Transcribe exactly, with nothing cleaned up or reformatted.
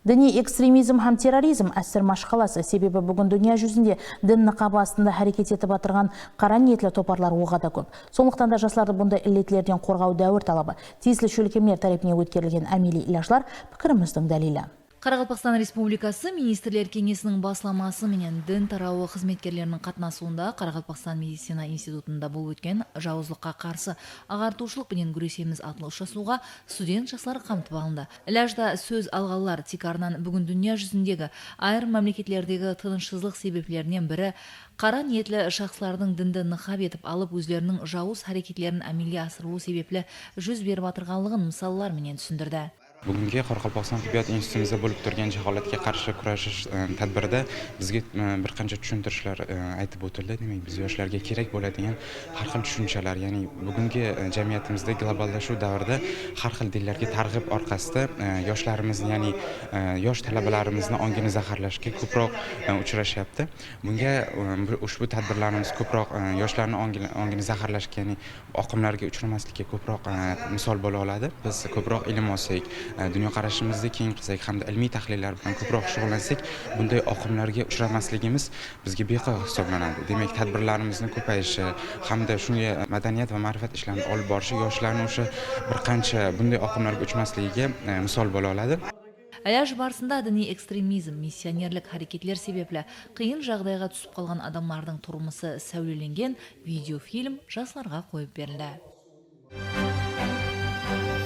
Diniy ekstremizm hám terrorizm ásir mashqalası, sebebi búgin dúnya júzinde din nıqabı astında háreket etip atırǵan qara niyetli toparlar oǵada kóp. Sonlıqtan da jaslardı bunday illetlerden qorǵaw dáwir talabı. Tiyisli shólkemler tárepinen ótkerilgen ámeliy ilajlar pikirimizdiń dálili. Qaraqalpaqstan Respublikası Ministrler Keńesiniń baslaması menen din tarawı xızmetkerleriniń qatnasıwında Qaraqalpaqstan medicina institutında bolıp ótken Jawızlıqqa qarsı aǵartıwshılıq penen gúresemiz atlı ushırasıwǵa student jaslar qamtıp alındı. Ilajda sóz alǵanlar tiykarınan búgin dúnya júzindegi ayırım mámleketlerdegi tınıshsızlıq sebeplerinen biri qara niyetli shaxslardıń dindi nıqap etip alıp, ózleriniń jawız háreketlerin ámelge asırıwı sebepli júz berip atırǵanlıǵın mısallar menen túsindirdi. Búgingi Qoraqalpog'iston tibbiyot institutimizda bo'lib turgan jaholatga qarshi kurashish, e, tadbirida bizga, e, bir qancha tushuntirishlar, e, aytib o'tildi. Demak, biz yoshlarga kerak bo'ladigan har xil tushunchalar, ya'ni bugungi, e, jamiyatimizda globallashuv davrida har xil dinlarga targ'ib orqasida, e, yoshlarimizni, ya'ni, e, yosh talabalarimizni ongini zaharlashga ko'proq, e, uchrashyapti. Bunga, e, bu, ushbu tadbirlarimiz ko'proq, e, yoshlarni ongini, ongini zaharlashga, ya'ni oqimlarga uchramaslikka ko'proq, e, misol bo'la oladi. Biz ko'proq ilm olsak, e, dunyoqarashimizni keng qilsak hamda ilmiy tahlillar bilan ko'proq shug'ullansak, bunday oqimlarga uchramasligimiz bizga beqiyos hisoblanadi. Demak, tadbirlarimizning ko'payishi hamda shunga madaniyat va ma'rifat ishlarini olib borishi yoshlarni o'sha bir qancha bunday oqimlarga uchmasligiga, e, misol bo'la oladi. Ilaj barısında diniy ekstremizm, missionerlik háreketler sebepli qıyın jaǵdayǵa túsip qalǵan adamlardıń turmısı sáwlelengen videofilm jaslarǵa qoyıp berildi.